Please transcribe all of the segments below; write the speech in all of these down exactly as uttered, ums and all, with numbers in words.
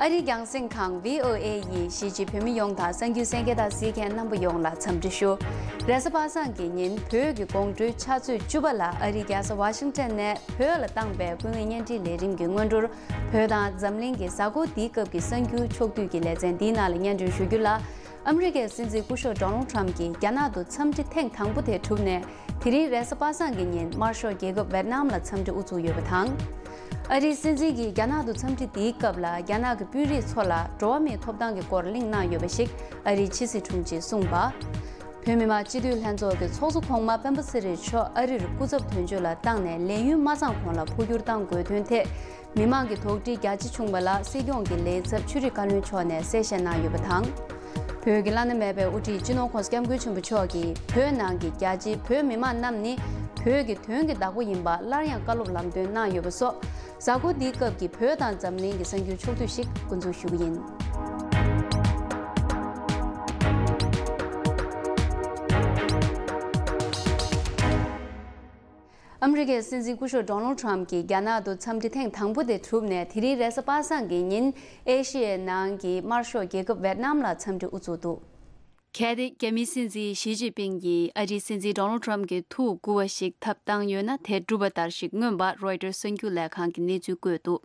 ཨ་རིའི་རྒྱང་སྲིང་ཁང་བྷི་ཨོ་ཨེ་ཡིས་གཞིས་བྱེས་བོད་མི་ཡོངས་དང་གསར་འགྱུར་གསན་མཁན་དང་གཟིགས་མཁན་རྣམ་པ་ཡོངས་ལ་འཚམས་འདྲི་ཞུ། རེས་གཟའ་པ་སངས་ཀྱི་ཉིན་བོད་ཀྱི་དགོང་དྲོའི་ཆུ་ཚོད་བཅུ་པ་ལ་ཨ་རིའི་རྒྱལ་ས་ཝ་ཤིང་ཊོན་ནས་བོད་ལ་བཏང་པའི་ཀུན་གླེང་བརྙན་འཕྲིན་ལས་རིམ་གྱི་སྔོན་འགྲོར། བོད་དང་འཛམ་གླིང་གི་གཟའ་འཁོར་འདིའི་སྐབས་ཀྱི་གསར་འགྱུར་ཕྱོགས་བསྡུས་ཀྱི་ལེ་ཚན་འདིའི་ནང་ལ་སྙན་སྒྲོན་ཞུ་རྒྱུ་ལ། ཨ་མི་རི་ཀའི་སྲིད་འཛིན་སྐུ་ཞབས་ཌོ་ནལ་ཊམ་གྱིས་རྒྱ་ནག་ཏུ་འཚམས་འདྲི་ཐེངས་དང་པོ་དེ་གྲུབ་ནས། དེ་རིང་རེས་གཟའ་པ་སངས་ཀྱི་ཉིན་དམར་ཤོག་རྒྱལ་ཁབ་ཝེད་ནམ་ལ་འཚམས་འདྲི་དབུ་བཙུགས་ཡོད་པ་དང་། ཨ་རིའི་སྲིད་འཛིན་གྱིས་རྒྱ་ནག་ཏུ་འཚམས་འདྲི་འདིའི་སྐབས་ལ་རྒྱ་ནག་གི་དཔོན་རིགས་ཚོ་ལ་འགྲོ་བ་མིའི་ཐོབ་ཐང་གི་སྐོར་གླེང་གནང་ཡོད་པ་ཞིག་ཨ་རིའི་ཕྱི་སྲིད་དྲུང་ཆེས་གསུངས་པ། བོད་མི་མང་སྤྱི་འཐུས་ལྷན་ཚོགས་ཀྱི་ཚོགས་གཙོ་གོང་མ་སྤེན་པ་ཚེ་རིང་མཆོག་ཨ་རིར་སྐུ་ཚབ་དོན་གཅོད་ལ་བཏང་ནས་ལས་ཡུན་མ་ཚང་གོང་ལ་འཕོ་འགྱུར་གཏང་དགོས་དོན་ཐད། མི་མང་གི་དོགས་འདྲི་རྒྱ་ཆེ་བྱུང་བ་ལ་སྲིད་སྐྱོང་གི་ལས་ཚབ་ཆོས་རིག་བཀའ་བློན་མཆོག་ནས་གསལ་བཤད་གནང་ཡོད་པ་དང་། བོད་ཀྱི་བླ་ན་མེད་པའི་དབུ་ཁྲིད་སྤྱི་ནོར་༸གོང་ས་༸སྐྱབས་མགོན་ཆེན་པོ་མཆོག་གིས་བོད་ནང་གི་རྒྱ་ཆེའི་བོད་མི་མང་རྣམས་ནི་བོད་ཀྱི་དོན་གྱི་བདག་པོ་ཡིན་པ་སླར་ཡང་བཀའ་སློབ་ལམ་སྟོན་གནང་ཡོད་པ་སོགས། གཟའ་འཁོར་འདིའི་སྐབས་ཀྱི་བོད་དང་འཛམ་གླིང་གི་གསར་འགྱུར་ཕྱོགས་བསྡུས་ཤིག་འགོ་འཛུགས་ཞུ་གི་ཡིན། ཨ་མི་རི་ཀའི་སྲིད་འཛིན་སྐུ་ཞབས་ཌོ་ནལ་ཊམ་གྱིས་རྒྱ་ནག་ཏུ་འཚམས་འདྲི་ཐེངས་དང་པོ་དེ་གྲུབ་ནས་དེ་རིང་རེས་གཟའ་པ་སངས་ཀྱི་ཉིན་ཨེ་ཤི་ཡའི་ནང་གི་དམར་ཤོག་རྒྱལ་ཁབ་ཝེད་ནམ་ལ་འཚམས་འདྲི་དབུ་བཙུགས་འདུག་གལ་ཏེ་རྒྱ་མིའི་སྲིད་འཛིན་ཞི་ཅིན་ཕིང་གིས་ཨ་རིའི་སྲིད་འཛིན་ཌོ་ནལ་ཊམ་གྱི་ཐུགས་མགུ་བ་ཞིག་ཐབས་བཏང་ཡོད་ན་དེ་འགྲུབ་པ་ལྟར་ཞིག་མངོན་པ་རོའི་ཊར་གསར་འགྱུར་ལས་ཁང་གིས་གནས་ཚུལ་བཀོད་འདུག་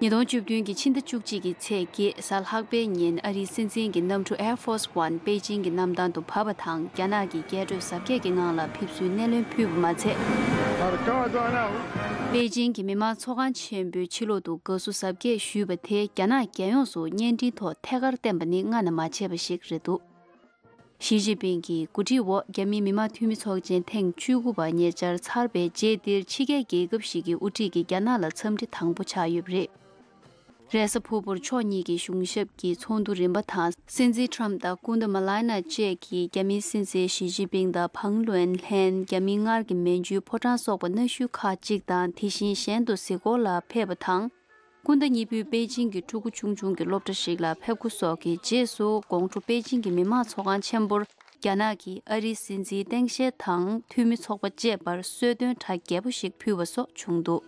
ཉིས་སྟོང་བཅུ་བདུན་གྱི་ཕྱི་ཟླ་བཅུ་གཅིག་གི་ཚེས་བརྒྱད་གཟའ་ལྷག་པའི་ཉིན་ཨ་རིའི་སྲིད་འཛིན་གྱི་གནམ་གྲུ་Air Force One པེ་ཅིང་གི་གནམ་ཐང་དུ་བབས་པ་དང་རྒྱ་ནག་གི་རྒྱལ་འགྲོས་གཟབ་རྒྱས་ཀྱི་ངང་ལ་ཕེབས་བསུའི་སྣེ་ལེན་ཕུལ་བ་མ་ཚད། པེ་ཅིང་གི་མི་དམངས་ཚོགས་ཁང་ཆེན་པོའི་ཕྱི་ལོགས་དུ་དགའ་བསུ་གཟབ་རྒྱས་ཞུས་པ་དེ་རྒྱ་ནག་རྒྱལ་ཡོངས་སུ་བརྙན་འཕྲིན་ཐོག་ཐད་ཀར་བསྟན་པ་ནི་སྔ་ན་མ་བྱས་པ་ཞིག་རེད་འདུག་ཞི་ཅིན་ཕིང་གི་གོ་སྒྲིག་འོག་རྒྱ་མིའི་མི་དམངས་འཐུས་མི་ཚོགས་ཆེན་ཐེངས་བཅུ་དགུ་པ་ཉེ་ཆར་ཚར་བའི་རྗེས་འདིར་ཕྱི་རྒྱལ་རྒྱལ་ཁབ་ཞིག་གི་དབུ་ཁྲིད་ཀྱིས་རྒྱ་ནག་ལ་འཚམས་འདྲི་དང་པོ་ཆགས་ཡོད་པ་རེད། རེས་གཟའ་ཕུར་བུར་ཕྱོགས་གཉིས་ཀྱི་གཞུང་ཞབས་ཀྱི་ཚོགས་འདུ་རིམ་པ་དང་སྲིད་འཛིན་ཊམ་དང་སྐུ་ཟླ་མ་ལའི་ན་བཅས་ཀྱིས་རྒྱ་མིའི་སྲིད་འཛིན་ཞི་ཅིན་ཕིང་དང་ཕང་ལུན་ལྷན། རྒྱ་མིའི་སྔར་གྱི་མན་ཇུའི་ཕོ་བྲང་སོགས་པ་གནའ་ཤུལ་ཁག་ཅིག་དང་དེ་བཞིན་གཞན་དུ་གཟིགས་སྐོར་ལ་ཕེབས་པ་དང་། སྐུ་ཟླ་གཉིས་པོའི་པེ་ཅིང་གི་ཕྲུ་གུ་ཆུང་ཆུང་གི་སློབ་གྲྭ་ཞིག་ལ་ཕེབས་འགོ་སོགས་ཀྱི་རྗེས་སུ་དགོང་དྲོ་པེ་ཅིང་གི་མི་དམངས་ཚོགས་ཁང་ཆེན་པོར་རྒྱ་ནག་གིས་ཨ་རིའི་སྲིད་འཛིན་སྟངས་དཔྱལ་དང་འཐུས་མི་ཚོགས་པ་བཅས་པར་གསོལ་སྟོན་གྲ་རྒྱས་པོ་ཞིག་ཕུལ་བ་སོགས་བྱུང་འདུག་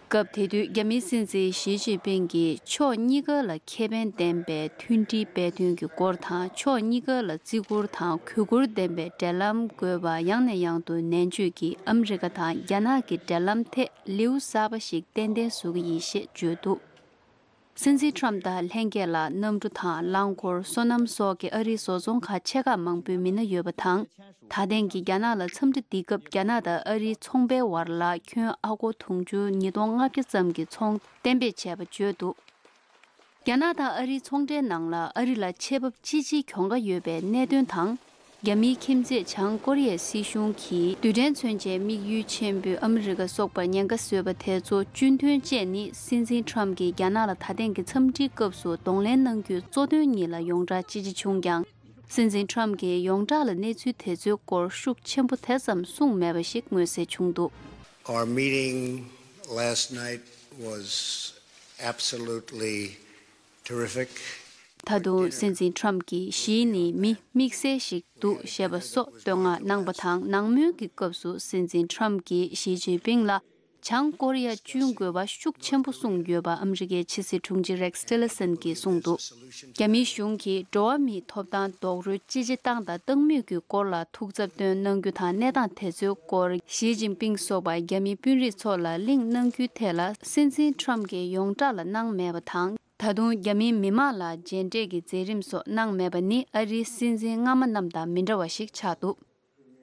སྐབས་དེ་དུས་རྒྱ་མིའི་སྲིད་འཛིན་ཞི་ཅིན་ཕིང་གིས་ཕྱོགས་གཉིས་ཀ་ལ་ཁེ་ཕན་ལྡན་པའི་མཐུན་སྒྲིལ་སྤེལ་དོན་གྱི་སྐོར་དང་ཕྱོགས་གཉིས་ཀ་ལ་བརྩི་བཀུར་དང་གུས་བཀུར་ལྡན་པའི་འབྲེལ་ལམ་དགོས་པ་ཡང་ནས་ཡང་དུ་ནན་བརྗོད་ཀྱིས་ཨ་མི་རི་ཀ་དང་རྒྱ་ནག་གི་འབྲེལ་ལམ་ཐད་ལེའུ་གསར་པ་ཞིག་ཏན་ཏན་བཟོ་གི་ཡིན་ཞེས་བརྗོད་འདུག་སྲིད་འཛིན་ཊམ་དང་ལྷན་རྒྱས་ལ་གནམ་གྲུ་དང་རླངས་འཁོར། སོ་ནམ་སོགས་ཀྱི་ཨ་རིའི་བཟོ་ཚོང་ཁག་ཆེ་ཁག་མང་པོའི་མི་སྣ་ཡོད་པ་དང་། ད་ཐེངས་ཀྱི་རྒྱ་ནག་ལ་འཚམས་འདྲི་འདིའི་སྐབས་རྒྱ་ནག་དང་ཨ་རིའི་ཚོང་པའི་བར་ལ་ཁྱོན་ཨ་སྒོར་དུང་ཕྱུར་ཉིས་སྟོང་ལྔ་བརྒྱ་ཙམ་གྱི་ཚོང་གཏན་འབེབས་བྱས་པ་བརྗོད་འདུག་རྒྱ་ནག་དང་ཨ་རིའི་ཚོང་འབྲེལ་ནང་ལ་ཨ་རི་ལ་ཆེད་འབབ་ཅི་ཆེའི་གྱོང་ཁ་ཡོད་པའི་གནད་དོན་དང་། རྒྱ་མིའི་ཁྱིམ་མཚེས་བྱང་ཀོ་རི་ཡའི་སྲིད་གཞུང་གིས་རྡུལ་ཕྲན་མཚོན་ཆའི་དམིགས་ཡུལ་ཆེན་པོའི་ཨ་མི་རི་ཀ་སོགས་པར་ཉེན་ཁ་བཟོས་པ་དེ་ཚོ་གཅུན་འདོན་བཅས་ནི་སྲིད་འཛིན་ཊམ་གྱིས་རྒྱ་ནག་ལ་ད་ཐེངས་ཀྱི་འཚམས་འདྲིའི་སྐབས་སུ་གདོང་ལེན་གནང་རྒྱུའི་གཙོ་དོན་གཉིས་ལ་ཡོངས་གྲགས་ཅི་ཆེ་བྱུང་ཀྱང་། སྲིད་འཛིན་ཊམ་གྱིས་ཡོངས་གྲགས་ལ་གནས་ཚུལ་དེ་ཚོའི་སྐོར་ཤུགས་ཆེན་པོ་དེ་ཙམ་གསུངས་མེད་པ་ཞིག་མངོན་གསལ་བྱུང་འདུག Our meeting last night was absolutely terrific. ད་དུང་སྲིད་འཛིན་ཊམ་གྱིས་གཞི་ནི་མི་དམིགས་བསལ་ཞིག་འདུག་ཞེས་པ་སོགས་བསྟོད་བསྔགས་གནང་པ་དང་། ནང་མོལ་གྱི་སྐབས་སུ་སྲིད་འཛིན་ཊམ་གྱིས་ཞི་ཅིན་ཕིང་ལ་བྱང་ཀོ་རི་ཡ་གཅུན་དགོས་པ་ཤུགས་ཆེན་པོ་གསུངས་ཡོད་པ་ཨ་མི་རི་ཀའི་ཕྱི་སྲིད་དྲུང་ཆེ་རེག་སི་ཊི་ལར་སན་གྱིས་གསུངས་འདུག་རྒྱ་མིའི་གཞུང་གིས་འགྲོ་བ་མིའི་ཐོབ་ཐང་རྡོག་རོལ་ཅི་ཆེ་བཏང་དང་བཏང་མུས་ཀྱི་སྐོར་ལ་ཐུགས་འཚབ་བཏོན་གནང་རྒྱུ་དང་གནས་སྟངས་དེ་ཚོའི་སྐོར་ཞི་ཅིན་ཕིང་སོགས་པ་རྒྱ་མིའི་དཔོན་རིགས་ཚོ་ལ་གླེང་གནང་རྒྱུའི་ཐད་ལ་སྲིད་འཛིན་ཊམ་གྱིས་ཡོངས་གྲགས་ལ་གནང་མེད་པ་དང་། ད་དུང་རྒྱ་མིའི་མི་མང་ལ་མཇལ་འཕྲད་ཀྱི་མཛད་རིམ་སོགས་གནང་མེད་པ་ནི་ཨ་རིའི་སྲིད་འཛིན་སྔ་མ་རྣམས་དང་མི་འདྲ་བ་ཞིག་ཆགས་འདུག་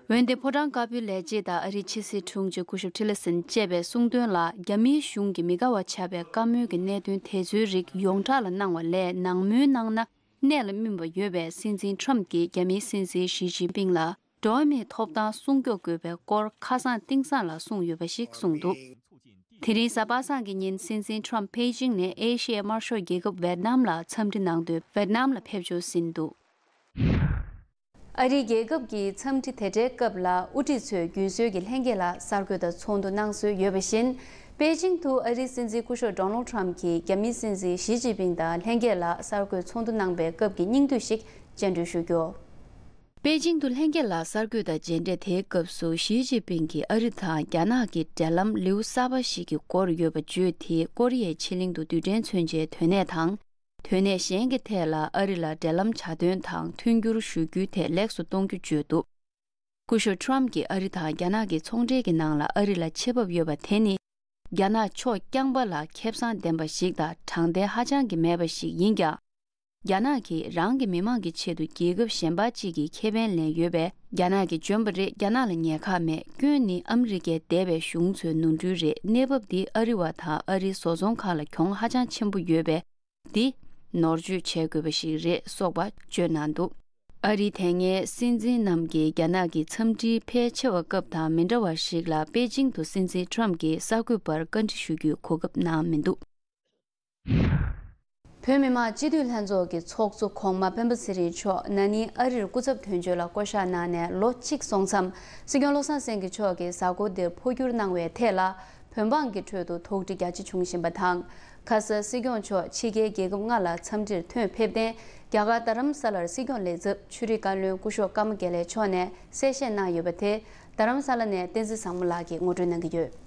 འོན་ཏེ་ཕོ་བྲང་དཀར་པོའི་ལས་བྱེད་དང་ཨ་རིའི་ཕྱི་སྲིད་དྲུང་ཆེ་སྐུ་ཞབས་ཊི་ལར་སན་བཅས་པས་གསུངས་དོན་ལ། རྒྱ་མིའི་གཞུང་གིས་མི་དགའ་བ་བྱ་བའི་བཀའ་མོལ་གྱི་གནད་དོན་དེ་ཚོའི་རིགས་ཡོངས་གྲགས་ལ་གནང་བ་ལས་ནང་མོལ་གནང་ན་གནད་ལ་སྨིན་པ་ཡོད་པས། སྲིད་འཛིན་ཊམ་གྱིས་རྒྱ་མིའི་སྲིད་འཛིན་ཞི་ཅིན་ཕིང་ལ་འགྲོ་བ་མིའི་ཐོབ་ཐང་སྲུང་སྐྱོབ་དགོས་པའི་སྐོར་ཁ་སང་དེང་སང་ལ་གསུངས་ཡོད་པ་ཞིག་གསུངས་འདུག་དེ་རིང་གཟའ་པ་སངས་ཀྱི་ཉིན་སྲིད་འཛིན་ཊམ་པེ་ཅིང་ནས་ཨེ་ཤི་ཡའི་དམར་ཤོག་རྒྱལ་ཁབ་ཝེད་ནམ་ལ་འཚམས་འདྲི་གནང་དོན་ཝེད་ནམ་ལ་ཕེབས་འབྱོར་ཟིན་འདུག་ཨ་རིའི་རྒྱལ་ཁབ་ཀྱི་འཚམས་འདྲི་དེ་འདྲའི་སྐབས་ལ་དབུ་ཁྲིད་ཚོས་རྒྱུན་སྲོལ་གྱི་ལྷན་རྒྱས་ལ་གསར་འགོད་དང་ཚོགས་འདུ་གནང་སྲོལ་ཡོད་པ་བཞིན། པེ་ཅིང་དུ་ཨ་རིའི་སྲིད་འཛིན་སྐུ་ཞབས་ཌོ་ནལ་ཊམ་གྱིས་རྒྱ་མིའི་སྲིད་འཛིན་ཞི་ཅིན་ཕིང་དང་ལྷན་རྒྱས་ལ་གསར་འགོད་ཚོགས་འདུ་གནང་པའི་སྐབས་ཀྱི་སྙིང་བསྡུས་ཤིག་སྤྱན་འགྲོལ་ཞུ་རྒྱུ། པེ་ཅིང་དུ་ལྷན་རྒྱས་ལ་གསར་འགོད་དང་མཇལ་འཕྲད་དེའི་སྐབས་སུ། ཞི་ཅིན་ཕིང་གིས་ཨ་རི་དང་རྒྱ་ནག་གི་འབྲེལ་ལམ་ལེའུ་གསར་པ་ཞིག་གི་སྐོར་ཡོད་པ་བརྗོད་དེ། ཀོ་རི་ཡའི་ཕྱེད་གླིང་དུ་རྡུལ་ཕྲན་མཚོན་ཆའི་དོན་གནད་དང་། དོན་གནད་གཞན་གྱི་ཐད་ལ་ཨ་རི་ལ་འབྲེལ་ལམ་བྱ་དོན་དང་མཐུན་འགྱུར་ཞུ་རྒྱུའི་ཐད་ལེགས་སུ་གཏོང་རྒྱུ་བརྗོད་འདུག་སྐུ་ཞབས་ཊམ་གྱིས་ཨ་རི་དང་རྒྱ་ནག་གི་ཚོང་འབྲེལ་གྱི་ནང་ལ་ཨ་རི་ལ་ཆེ་བབ་ཡོད་པ་དེ་ནི། རྒྱ་ནག་ཕྱོགས་རྐྱང་པ་ལ་ཁེ་བཟང་ལྡན་པ་ཞིག་དང་། དྲང་བདེན་ཧ་ཅང་གི་མེད་པ་ཞིག་ཡིན་ཀྱང་། རྒྱ་ནག་གིས་རང་གི་མི་མང་གི་ཆེད་དུ་རྒྱལ་ཁབ་གཞན་པ་གཅིག་གི་ཁེ་ཕན་ལེན་ཡོད་པས། རྒྱ་ནག་གིས་འཇོན་པ་རེད། རྒྱ་ནག་ལ་ཉེན་ཁ་མེད། སྐྱོན་ནི་ཨ་མི་རི་ཀའི་འདས་པའི་གཞུང་ཚོའི་ནོར་འཁྲུལ་རེད། གནས་བབ་འདི་ཨ་རི་བ་དང་ཨ་རིའི་བཟོ་ཚོང་ཁག་ལ་གྱོང་ཧ་ཅང་ཆེན་པོ་ཡོད་པས། འདི་ནོར་བཅོས་བྱེད་དགོས་པ་ཞིག་རེད་སོགས་པ་བརྗོད་གནང་འདུག་ཨ་རིའི་དེ་སྔའི་སྲིད་འཛིན་རྣམས་ཀྱིས་རྒྱ་ནག་གི་འཚམས་འདྲིའི་ཕལ་ཆེ་བ་སྐབས་དང་མི་འདྲ་བ་ཞིག་ལ། པེ་ཅིང་དུ་སྲིད་འཛིན་ཊམ་གྱིས་གསར་འགོད་པར་བཀའ་འདྲི་ཞུ་རྒྱུའི་གོ་སྐབས་གནང་མི་འདུག་བོད་མི་མང་སྤྱི་འཐུས་ལྷན་ཚོགས་ཀྱི་ཚོགས་གཙོ་གོང་མ་སྤེན་པ་ཚེ་རིང་མཆོག་ན་ནིང་ཨ་རིར་སྐུ་ཚབ་དོན་གཅོད་ལ་བསྐོ་གཞག་གནང་ནས་ལོ་གཅིག་སོང་མཚམས། སྲིད་སྐྱོང་བློ་བཟང་སེང་གེ་མཆོག་གིས་གཟའ་འཁོར་འདིར་འཕོ་འགྱུར་གནང་བའི་ཐད་ལ། བོད་འབངས་ཀྱི་ཁྲོད་དུ་དོགས་འདྲི་རྒྱ་ཆེ་བྱུང་བཞིན་པ་དང་། ཁ་སང་སྲིད་སྐྱོང་མཆོག་ཕྱི་རྒྱལ་རྒྱལ་ཁབ་ལྔ་ལ་འཚམས་འདྲིར་ཐོན་ཕེབས་ཏེ། རྒྱ་གར་རྡ་རམ་ས་ལར་སྲིད་སྐྱོང་ལས་ཚབ་ཆོས་རིག་བཀའ་བློན་སྐུ་ཞབས་ཀརྨ་དགེ་ལེགས་མཆོག་ནས་གསལ་བཤད་གནང་ཡོད་པ་དེ། རྡ་རམ་ས་ལ་ནས་བསྟན་འཛིན་བཟང་མོ་ལགས་ཀྱིས་ངོ་སྤྲོད་གནང་གི་ཡོད།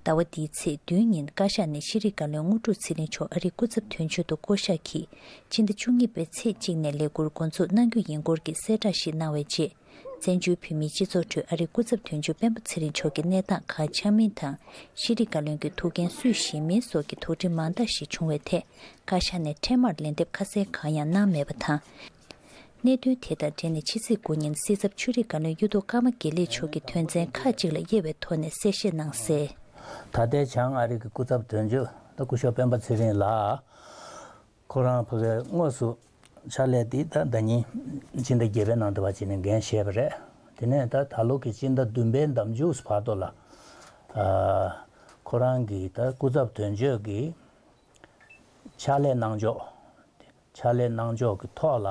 ཟླ་བ་འདིའི་ཚེས་བདུན་ཉིན་བཀའ་ཤག་ནས་ཤེས་རིག་བཀའ་བློན་དངོས་གྲུབ་ཚེ་རིང་མཆོག་ཨ་རིའི་སྐུ་ཚབ་དོན་གཅོད་དུ་བསྐོ་གཞག་གིས། སྤྱི་ཟླ་བཅུ་གཉིས་པའི་ཚེས་གཅིག་ནས་ལས་འཁུར་འགོ་འཛུགས་གནང་རྒྱུ་ཡིན་སྐོར་གྱི་གསལ་བསྒྲགས་ཤིག་གནང་བའི་རྗེས། བཙན་བྱོལ་བོད་མིའི་སྤྱི་ཚོགས་ཁྲོད་ཨ་རིའི་སྐུ་ཚབ་དོན་གཅོད་སྤེན་པ་ཚེ་རིང་མཆོག་གི་གནས་སྟངས་གང་ཆགས་མིན་དང་། ཤེས་རིག་བཀའ་བློན་གྱི་ཐུགས་འགན་སུས་བཞེས་མིན་སོགས་ཀྱི་དོགས་འདྲི་མང་དག་ཞིག་བྱུང་བའི་ཐད། བཀའ་ཤག་ནས་འཕྲལ་མར་ལན་འདེབས་ཁ་གསལ་གང་ཡང་གནང་མེད་པ་དང་། གནད་དོན་དེ་དང་འབྲེལ་ནས་ཕྱི་ཚེས་དགུ་ཉིན་སྲིད་ཚབ་ཆོས་རིག་བཀའ་བློན་གཡུ་ཐོག་ཀརྨ་དགེ་ལེགས་མཆོག་གིས་དོན་ཚན་ཁག་ཅིག་ལ་དབྱེ་བའི་ཐོག་ནས་གསལ་བཤད་གནང་གསལ། ད་ལྟའི་བྱང་ཨ་རི་གི་སྐུ་ཚབ་དོན་གཅོད་ད་སྐུ་ཞབས་སྤེན་པ་ཚེ་རིང་ལགས། ཁོ་རང་ཕ་གིར་དངོས་སུ་ཕྱག་ལས་འདི་ད་ཟླ་ཉིན་སྤྱི་ཟླ་བརྒྱད་པའི་ནང་དུ་བ་ཅིག་ནས་འགན་བཞེས་པ་རེད། དེ་ནས་ད་ད་ལོ་གི་སྤྱི་ཟླ་བདུན་པའི་ཟླ་མཇུག་བར་དུ་ལ། ཨ། ཁོ་རང་གི་ད་སྐུ་ཚབ་དོན་གཅོད་ཀྱི་ཕྱག་ལས་གནང་ཕྱོགས། ཕྱག་ལས་གནང་ཕྱོགས་ཀྱི་ཐོག་ལ།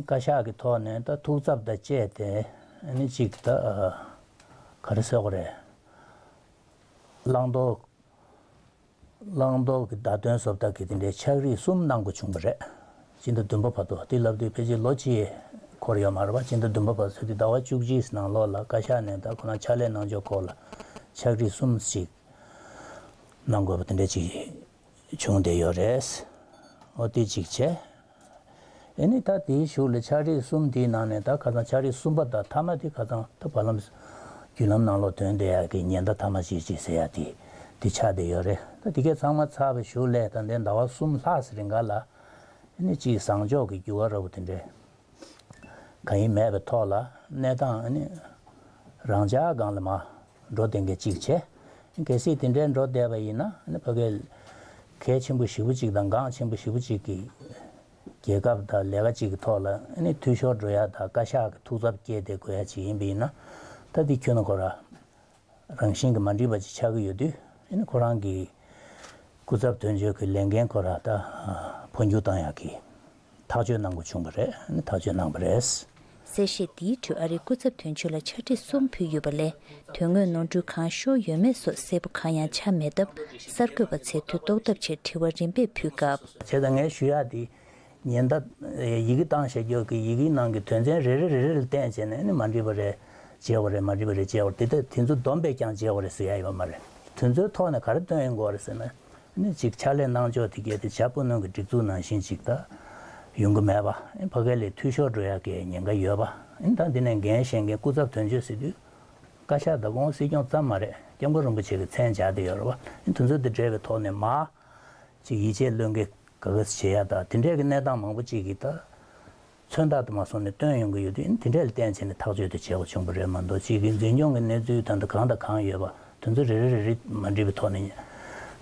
བཀའ་ཤག་གི་ཐོག་ནས་ད་ཐུགས་འཚབ་དང་བཅས་ཏེ་ནི་གཅིག་ད་ག་རེ་ཟེར་དགོས་རེད། བླང་དོར། བླང་དོར་གྱི་བརྡ་དོན་བཟོ་ལྟ་གི་དེ་འདྲའི་ཕྱག་རིས་གསུམ་གནང་དགོས་བྱུང་བ་རེད། སྤྱི་ཟླ་བདུན་པ་བར་དུ་དེ་ལབ་དུས་ཕལ་ཆེར་ལོ་གཅིག་འཁོར་ཡོད་མ་རེད་པ། སྤྱི་ཟླ་བདུན་པ་བར་དུ་དེ་ཟླ་བ་བཅུ་གཅིག་ནང་ལོགས་ལ་བཀའ་ཤག་ནས་ད་ཁོ་རང་ཕྱག་ལས་གནང་ཕྱོགས་སྐོར་ལ་ཕྱག་རིས་གསུམ་ཞིག་གནང་དགོས་པ་དེ་འདྲ་ཅིག་བྱུང་བསྡད་ཡོད་རེད། འོ་དེ་གཅིག་བྱས། ཨེ་ནི་ད་དེའི་གཞུག་ལ་ཕྱག་རིས་གསུམ་དེའི་ནང་ནས་ད་ཁ་སང་ཕྱག་རིས་གསུམ་པ་དང་མཐའ་མ་དེ་ཁ་སང་ད་བར་ལམ་བརྒྱུད་ལམ་ནང་ལོགས་ཐོན་བསྡད་ཡག་གི་ཉེན་བརྡ་མཐའ་མ་ཅིག་ཅིག་ཟེར་ཡག་དེ་དེ་ཆགས་བསྡད་ཡོད་རེད། ད་དེ་གས་ཚང་མ་ཚར་བའི་གཞུག་ལ་ད་ལྟའི་ཟླ་བ་གསུམ་ལྷག་ཙམ་རིང་ག་ལ་ཨེ་ནི་གཅིག་བཟང་ཕྱོགས་ཀྱི་འགྱུར་བ་འདྲ་བོ་དེ་འདྲས། གང་ཡིན་མེད་པའི་ཐོག་ལ་གནས་སྟངས་ནི་རང་འཇགས་སྒང་ལ་མར་འགྲོ་བསྡད་མཁན་གཅིག་བྱས། གལ་སྲིད་དེ་འདྲའི་འགྲོ་བསྡད་པ་ཡིན་ན་ནི་ཕ་གིར་གལ་ཆེན་པོ་ཞེ་པོ་གཅིག་དང་འགངས་ཆེན་པོ་ཞེ་པོ་གཅིག་གི་རྒྱལ་ཁབ་དང་ལས་ཀ་གཅིག་གི་ཐོག་ལ་ནི་འཐུས་ཤོར་འགྲོ་ཡ་དང་བཀའ་ཤག་གི་ཐུགས་འཚབ་སྐྱེས་བསྡད་དགོས་ཡ་ཅིག་ཡིན་པ་ཡིན་ན། ད་འདི་ཁྱོན་ནས་ཁོ་ར། རང་བཞིན་གྱིས་མ་འགྲིག་པ་ཅིག་ཆགས་ཀྱི་ཡོད་དུས། ཨ་ནི་ཁོ་རང་གི་སྐུ་ཚབ་དོན་གཅོད་ཀྱི་ལས་འགན་ཁོ་ར་ད་འཕོ་འགྱུར་བཏང་ཡག་གི་ཐག་གཅོད་གནང་དགོས་བྱུང་བ་རེད། ཨ་ནི་ཐག་གཅོད་གནང་བ་རེད། གསལ་བཤད་འདིའི་ཁྲོད་ཨ་རིའི་སྐུ་ཚབ་དོན་གཅོད་ལ་ཕྱག་བྲིས་གསུམ་ཕུལ་ཡོད་པ་ལས། དོན་དངོས་ནོར་འཁྲུལ་གང་ཤོར་ཡོད་མེད་སོགས་གསལ་པོ་གང་ཡང་ཆགས་མེད་སྟབས། གསར་འགོད་པ་ཚོས་དུས་ཐོག་ཐབས་ཆེར་དྲི་བ་རིམ་པས་ཕུལ་སྐབས། བྱས་ཙང་ངས་ཞུ་ཡག་འདི། ཉེན་བརྡ། ཡི་གེ་བཏང་བཞག་རྒྱུ་གི་ཡི་གེའི་ནང་གི་དོན་ཚན་རེ་རེ་རེ་རེ་ལ་བརྟེན་བྱས་ནས་ནི་མ་འགྲིག་པ་རེད་བྱས་པ་རེད། མ་འགྲིག་པ་རེད་བྱས་པ་རེད། དེ་ལྟར་དེ་ཚོ་བསྡོམས་པས་ཀྱང་བྱས་པ་རེད་ཟེར་ཡ་ཡོད་མ་རེད། དོན་ཚན་ཐོག་ནས་ག་རེ་སྟོན་ཡོང་གི་ཡོད་རེད་ཟེར་ན། ནི་གཅིག་ཕྱག་ལས་གནང་ཕྱོགས་དེ་གས་དེ་བྱ་སྤུ་ནུ་གི་སྒྲིག་འཛུགས་ནང་བཞིན་གཅིག་ད་ཡོང་གི་མེད་པ། ཕ་གི་ལས་འཐུས་ཤོར་འགྲོ་ཡ་གི་ཉེན་ཁ་ཡོད་པ། ད་འདི་ནས་འགན་བཞེས་མཁན་སྐུ་ཚབ་དོན་གཅོད་ཟེར་དུས། བཀའ་ཤག་དང་ཁོང་སྲིད་སྐྱོང་ཙམ་མ་རེད། སྐྱབས་མགོན་རིན་པོ་ཆེ་གི་མཚན་སྦྱར་བསྡད་ཡོད་རེད་པ། དོན་ཚན་དེ་འདྲ་བའི་ཐོག་ནས་མ། ཅིག་ཡིད་ཆེས་བློས་འགེལ་ག་ག་བྱེད་ཡ་ད་དེ་འདྲའི་གི་གནས་སྟངས་མང་པོ་ཅིག་གི་ད་མཚོན་རྟགས་དུ་མ་སོང་ནས་བཏོན་ཡོང་གི་ཡོད་དུས། དེ་འདྲ་ལ་བརྟེན་བྱས་ནས་ཐག་གཅོད་དེ་བྱེད་དགོས་བྱུང་བ་རེད་མ་གཏོགས། ཅིག་གི་འཛིན་སྐྱོང་གི་གནས་ཚུལ་ད་ལྟ་གང་དང་གང་ཡོད་པ་དེ་ཚོ་རེ་རེ་རེ་རེ་མ་འགྲིག་པའི་ཐོག་ནས་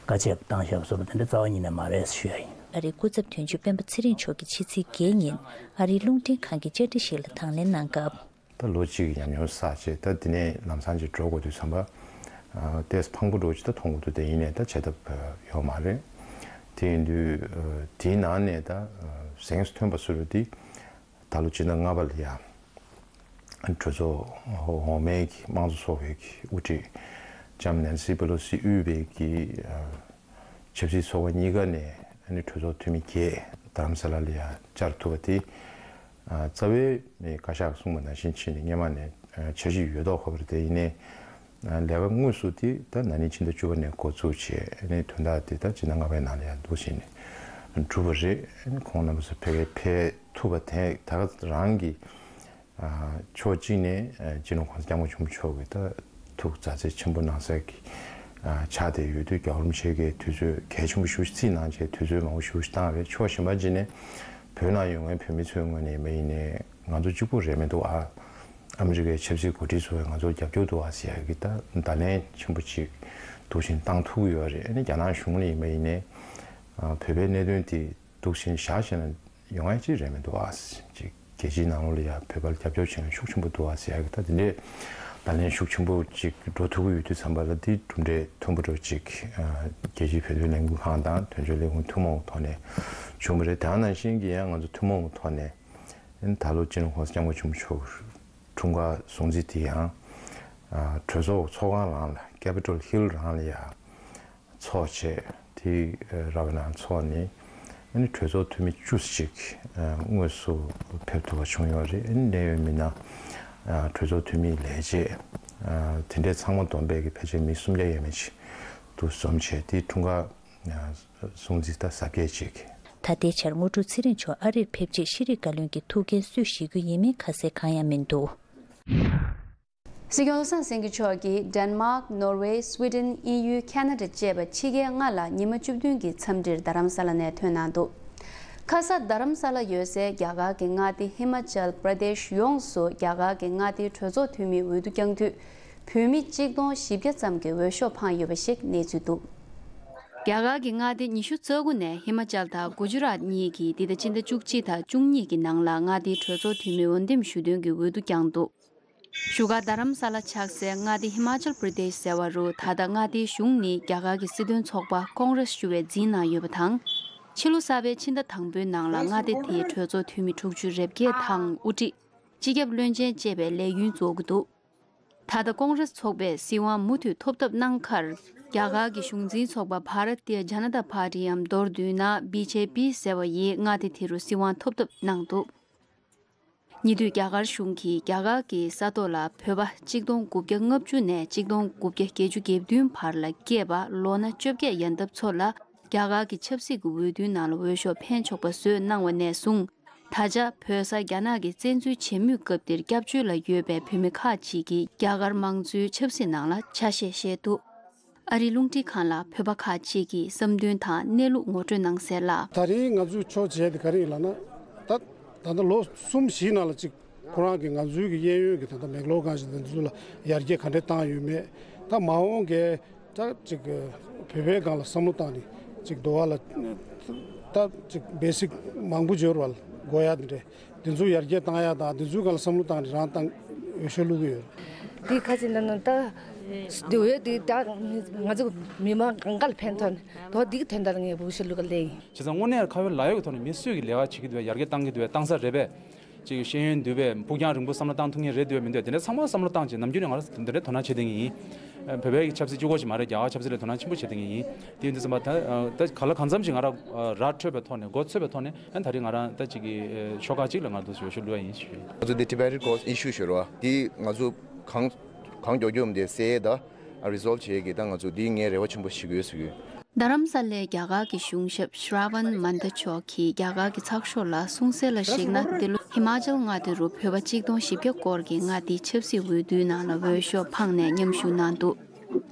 བཀའ་ཆད་བཏང་བཞག་པ་སོགས་པ་དེ་འདྲ་རྩ་བ་ཉིད་ནས་མ་རེད་ཞུ་ཡ་ཡིན། ཨ་རིའི་སྐུ་ཚབ་དོན་གཅོད་སྤེན་པ་ཚེ་རིང་མཆོག་གིས་ཕྱི་ཚེས་བརྒྱད་ཉིན་ཨ་རིའི་རླུང་འཕྲིན་ཁང་གི་བཅར་འདྲི་ཞིག་ལ་དང་ལེན་གནང་སྐབས། ད་ལོ་གཅིག་གི་ཉམས་མྱོང་བསགས་བྱས། ད་འདི་ནས་ལམ་སང་ཅིག་འགྲོ་དགོས་དུས་ཙམ་པ། ཨ། ཏོག་ཙམ་ཕངས་པོ་འདྲ་བོ་ཅིག་ད་མཐོང་གི་འདུག་དེ་ཡིན་ནའི་ད་བྱེད་ཐབས་ཡོད་མ་རེད། དེ་ཡིན་དུས། ཨ། དེའི་ནང་ནས་ད། ཨ། གཟེངས་སུ་ཐོན་པ་ཟེར་བ་འདི། ད་ལོ་སྤྱི་ཟླ་ལྔ་པ་ལ་ཡ། གྲོས་ཚོགས་འོག་མའི་གི་དམངས་གཙོ་ཚོགས་པའི་གི་དབུ་ཁྲིད་ལྕམ་ནན་སི་པེ་ལོ་སི་དབུས་པའི་གི། ཨ། ཆབ་སྲིད་ཚོགས་པ་གཉིས་ཀ་ནས་ཨ་ནི་གྲོས་ཚོགས་འཐུས་མི་བརྒྱད་རྡ་རམ་ས་ལ་ལ་ཡ་བཅར་ཐུབ་པ་དེ། རྩ་བའི་བཀའ་ཤག་གསུངས་པ་ནང་བཞིན་བྱས་ནས་སྔོན་མ་ནས་འཆར་གཞི་ཡོད་མདོག་ཁ་པོ་རེད། དེ་ཡིན་ནའི་ལས་ཀ་དངོས་སུ་དེ་ད་ན་ནིང་ཕྱི་ཟླ་བཅུ་པ་ནས་འགོ་བཙུགས་བྱས་ནས་དོན་དག་དེ་ད་ཕྱི་ཟླ་ལྔ་པའི་ནང་ལ་ཡང་འདུག་བྱས་ནས་གྲུབ་པ་རེད། ཁོང་རྣམ་པ་ཚོ་ཕ་གིར་ཕེབས་ཐུབ་པ་དེ་ད་ག་རང་གི་ཕྱོགས་གཅིག་ནས་སྤྱི་ནོར་༸གོང་ས་༸སྐྱབས་མགོན་ཆེན་པོ་མཆོག་གི་ད་ཐུགས་མཛའ་བརྩེ་ཆེན་པོ་གནང་ས་གི་ཆགས་བསྡད་ཡོད་དུས། རྒྱལ་བ་རིན་པོ་ཆེ་གིས་དུས་ཚོད་གལ་ཆེན་པོ་ཞེ་པོ་ཅིག་གནང་བྱས་དུས་ཚོད་མང་པོ་ཞེ་པོ་ཅིག་བཏང་བས། ཕྱོགས་གཞན་པ་ཅིག་ནས་བོད་ནང་ཡོད་མཁན་བོད་མི་ཚོའི་ངོས་ནས་མ་ཡིན་ནའི་ང་ཚོ་གཅིག་པུ་རེད་མི་འདུག་ཨ། ཨ་མི་རི་ཀའི་ཆབ་སྲིད་འགོ་ཁྲིད་ཚོས་ང་ཚོར་རྒྱབ་སྐྱོར་འདུག་ཨ་ཟེར་ཡག་གི་ད་བརྡ་ལན་ཆེན་པོ་ཅིག་འདུག་བཞིན་བཏང་ཐུབ་ཀྱི་ཡོད་རེད། ཨ་ནི་རྒྱ་ནག་གཞུང་ནས་མ་ཡིན་ནའི་བོད་པའི་གནད་དོན་དེ་འདུག་བཞིན་བཞག་བཞིན་ཡོང་ཡ་ཅིག་རེད་མི་འདུག་ཨ། ཅིག་རྒྱལ་སྤྱིའི་ནང་ལོགས་ལ་ཡ་བོད་པར་རྒྱབ་སྐྱོར་བྱེད་མཁན་ཤུགས་ཆེན་པོ་འདུག་ཨ་ཟེར་ཡ་གི་ད་དེ་འདྲའི་བརྡ་ལན་ཤུགས་ཆེན་པོ་ཅིག་འགྲོ་ཐུབ་ཀྱི་ཡོད་དུས་ཙམ་པ་ལ། དེ་གྲུབ་འབྲས་མཐོན་པོ་འདྲ་ཅིག་རྒྱལ་སྤྱིའི་བོད་དོན་ལས་འགུལ་ཁང་དང་དོན་གཅོད་ལས་ཁུངས་ཐུན་མོང་གི་ཐོག་ནས་བྱུང་བ་རེད། དེ་ནང་བཞིན་གྱི་ཡང་ང་ཚོ་ཐུན་མོང་གི་ཐོག་ནས་ད་ལོ་སྤྱི་ནོར་༸གོང་ས་༸སྐྱབས་མགོན་ཆེན་པོ་མཆོག་འཁྲུངས་སྐར་སྲུང་བརྩི་དེ་ཡང་གྲོས་ཚོགས་ཚོགས་ཁང་ནང་ལ་Capitol Hill རང་ལ་ཡ་ཚོགས་བྱས། དེ་ར་བའི་ནང་ཚོགས་ནས་ཨ་ནི་གྲོས་ཚོགས་འཐུས་མི་བཅུ་ཞིག་དངོས་སུ་ཕེབས་ཐུབ་པ་བྱུང་ཡོད་རེད། ཨ་ནི་གནད་ཡོད་མི་སྣ་གྲོས་ཚོགས་འཐུས་མིའི་ལས་བྱེད་དེ་འདྲའི་ཚང་མ་བསྡོམས་པས་ཀྱི་ཕལ་ཆེར་མི་སུམ་བརྒྱ་ཡས་མས་ཅིག་ཏུ་འཛོམས་བྱས། དེ་འཁྲུངས་སྐར་སྲུང་བརྩི་ད་གཟབ་རྒྱས་ཅིག་ད་ལྟའི་ཆར་དངོས་གྲུབ་ཚེ་རིང་མཆོག་ཨ་རིར་ཕེབས་རྗེས་ཤེས་རིག་བཀའ་བློན་གྱི་ཐུགས་འགན་སུས་བཞེས་རྒྱུ་ཡིན་མིན་ཁ་གསལ་གང་ཡང་མི་འདུག་སྲིད་སྐྱོང་བློ་བཟང་སེང་གེ་མཆོག་གིས་ཌེན་མཱག། ནོར་ཝེ། སུའི་ཌེན། དབྱིན་ཡུལ། ཁ་ན་ཌ་བཅས་པ་ཕྱི་རྒྱལ་ལྔ་ལ་ཉི་མ་བཅུ་བདུན་གྱི་འཚམས་འདྲིར་རྡ་རམ་ས་ལ་ནས་ཐོན་གནང་འདུག་ཁ་ས་རྡ་རམ་ས་ལ་ཡོད་སའི་རྒྱ་གར་གྱི་མངའ་སྡེ་ཧི་མ་ཅལ་པྲ་དེཤ་ཡོངས་སུ་རྒྱ་གར་གྱི་མངའ་སྡེའི་གྲོས་ཚོགས་འཐུས་མིའི་འོས་བསྡུ་བསྐྱངས་དུས། བོད་མི་གཅིག་སྟོང་བཞི་བརྒྱ་ཙམ་གྱིས་འོས་ཤོག་འཕངས་ཡོད་པ་ཞིག་གནས་ཚུལ་འདུག་རྒྱ་གར་གྱི་མངའ་སྡེ་ཉི་ཤུ་རྩ་དགུ་ནས་ཧི་མ་ཅལ་དང་གུ་ཇུ་རཱཏ་གཉིས་ཀྱིས་འདི་ཟླ་སྤྱི་ཟླ་བཅུ་གཅིག་དང་བཅུ་གཉིས་ཀྱི་ནང་ལ་མངའ་སྡེའི་གྲོས་ཚོགས་འཐུས་མི་འོས་འདེམས་ཞུ་འདུན་གྱི་འོས་བསྡུ་བསྐྱངས་འདུག་བཞུགས་སྒར་རྡ་རམ་ས་ལ་ཆགས་སའི་མངའ་སྡེ་ཧི་མ་ཅལ་པྲ་དེཤ་ཟེར་བ་རུ་ད་ལྟ་མངའ་སྡེའི་གཞུང་ནི་རྒྱ་གར་གྱི་སྲིད་དོན་ཚོགས་པ་ཀོང་རེས་ཞུ་བའི་འཛིན་ནང་ཡོད་པ་དང་། ཕྱི་ལོ་གསར་པའི་ཕྱི་ཟླ་དང་པོའི་ནང་ལ་མངའ་སྡེ་དེའི་གྲོས་ཚོགས་འཐུས་མི་དྲུག་ཅུ་རེ་བརྒྱད་དང་། དབུ་ཁྲིད། སྤྱི་ཁྱབ་བློན་ཆེན་བཅས་པའི་ལས་ཡུན་རྫོགས་ཀྱི་འདུག་ད་ལྟ་ཀོང་རེས་ཚོགས་པས་སྲིད་དབང་མུ་མཐུད་ཐོབ་ཐབས་གནང་ཁར། རྒྱ་གར་གྱི་གཞུང་འཛིན་ཚོགས་པ་བྷ་ར་ཏི་ཡ་ཇ་ན་ཏ་པར་ཏིའམ་མདོར་བསྡུས་ན་བི་ཇེ་པི་ཟེར་བ་ཡིས་མངའ་སྡེ་དེ་རུ་སྲིད་དབང་ཐོབ་ཐབས་གནང་འདུག་ཉེ་དུས་རྒྱ་གར་གཞུང་གིས་རྒྱ་གར་གྱི་ས་ཐོག་ལ་བོད་པ་གཅིག་སྟོང་དགུ་བརྒྱ་ལྔ་བཅུ་ནས་གཅིག་སྟོང་དགུ་བརྒྱ་བརྒྱད་ཅུ་གྱ་བདུན་བར་ལ་སྐྱེས་པ་ལོ་ན་བཅོ་བརྒྱད་ཡན་འདབ་ཚོ་ལ་རྒྱ་གར་གྱི་ཆབ་སྲིད་ཀྱི་འོས་བསྡུའི་ནང་ལ་འོས་ཤོག་འཕེན་ཆོག་པ་བཟོས་གནང་བ་ནས་བཟུང་། ད་ཆ་བོད་ས་རྒྱ་ནག་གིས་བཙན་འཛུལ་བྱེད་མུས་སྐབས་འདིར་སྐྱབས་བཅོལ་ལ་ཡོད་པའི་བོད་མི་ཁག་ཅིག་གིས་རྒྱ་གར་མང་གཙོའི་ཆབ་སྲིད་ནང་ལ་ཆ་ཤས་བཞེས་འདུག་ཨ་རིའི་རླུང་འཕྲིན་ཁང་ལ་བོད་པ་ཁག་ཅིག་གིས་བསམ་འདུན་དང་གནས་ལུགས་ངོ་སྤྲོད་གནང་གསལ་ལ། ད་རིང་ང་ཚོས་ཕྱོགས་བྱས་ཏེ་ག་རེ་ཡིན་ལབ་ན། ད་ད་ལྟ་ལོ་གསུམ་བཞིའི་ནང་ལ་གཅིག་ཁོ་རང་གི་ང་ཚོའི་གི་གཡས་གཡོན་གྱི་ད་ལྟ་མེག་ལོར་གང་ཞིག་དང་འདི་ཚོ་ལ་ཡར་རྒྱས་ག་འདྲས་བཏང་ཡོད་མེད། ད་མ་འོངས་གི་ད་ཅིག་བོད་པའི་སྒང་ལ་བསམ་བློ་བཏང་ནས་ཅིག་འདུག་བ་ལ། ད་ཅིག་བེ་སིག་མང་པོ་འབྱོར་བ་ལ་དགོས་ཡ་དེ་འདྲས། འདི་ཚོ་ཡར་རྒྱས་བཏང་ཡ་དང་འདི་ཚོའི་སྒང་ལ་བསམ་བློ་བཏང་ནས་རང་བཏང་འོས་ཤོག་བླུག་གི་ཡོད། འདི་ཁ་ཅིག་ལ་ནི་ད་འདི་འོས་འདི་ད་ང་ཚོ་མི་མང་གང་ག་ལ་ཕན་ཐོགས་ནས་དོ་འདི་གི་དོན་དག་ལ་ངས་འོས་ཤོག་བླུག་ག་སླེབས་ཡིན། བྱས་ཙང་དངོས་གནས་ཁ་ཡོད་ལག་ཡོད་ཀྱི་ཐོག་ནས་མི་སུས་ཀྱི་ལས་ཀ་བྱེད་ཀྱི་འདུག་བས། ཡར་རྒྱས་བཏང་གི་འདུག་བས། བཏང་ས་རེད་པས། ཅིག་ཤེས་ཡོན་འདུག་པས། ཕུགས་རྒྱང་རིང་པོ་བསམ་བློ་བཏང་ཐུབ་མཁན་རེད་འདུག་པས་མི་འདུག་དེ་འདྲ་ཚང་མ་བསམ་བློ་བཏང་བྱས་ནམ་རྒྱུན་ནས་ང་རང་འདི་འདྲའི་དོ་སྣང་བྱེད་བསྡད་མཁན་ཡིན། བོད་པའི་ཆབ་སྲིད་གཅིག་པོ་ཞིག་མ་རེད། རྒྱ་གར་ཆབ་སྲིད་ལ་དོ་སྣང་ཆེན་པོ་བྱེད་བསྡད་མཁན་ཡིན། དེ་ཡིན་དུས་ཙམ་པ་ད་ད་ག་ལ་གང་འཚམ་ཞིག་ང་རང་ར་འཕྲོད་པའི་ཐོག་ནས་འགོ་ཚུགས་པའི་ཐོག་ནས་ད་རིང་ང་རང་ད་ཅིག་གི་ཤོག་ཁག་ཅིག་ལ་ང་ཚོ་འོས་ཤོག་བླུགས་པ་ཡིན་ཞུ། ང་ཚོ་འདི་Tibet Road issue ཞུ་རོགས་འདི་ང་ཚོ་གང་གང་མགྱོགས་མགྱོགས་འདི་སེལ་ད་resolve བྱེད་ཀྱི་ད་ང་ཚོ་འདི་ངས་རེ་བ་ཆེན་པོ་ཞིག་ཡོད་ཟེར་གྱི་ཡོད། རྡ་རམ་ས་ལའི་རྒྱ་གར་གྱི་གཞུང་ཞབས་Shravan Manda མཆོག་གིས་རྒྱ་གར་གྱི་ཚགས་ཤོག་ལ་གསུངས་གསལ་ལ་གཞིགས་ན། འདི་ལོ་ཧི་མ་ཅལ་མངའ་སྡེ་རུ་བོད་པ་གཅིག་སྟོང་བཞི་བརྒྱ་སྐོར་གྱིས་མངའ་སྡེའི་ཆབ་སྲིད་འོས་བསྡུའི་ནང་ལ་འོས་ཤོག་འཕངས་ནས་མཉམ་ཞུགས་གནང་འདུག་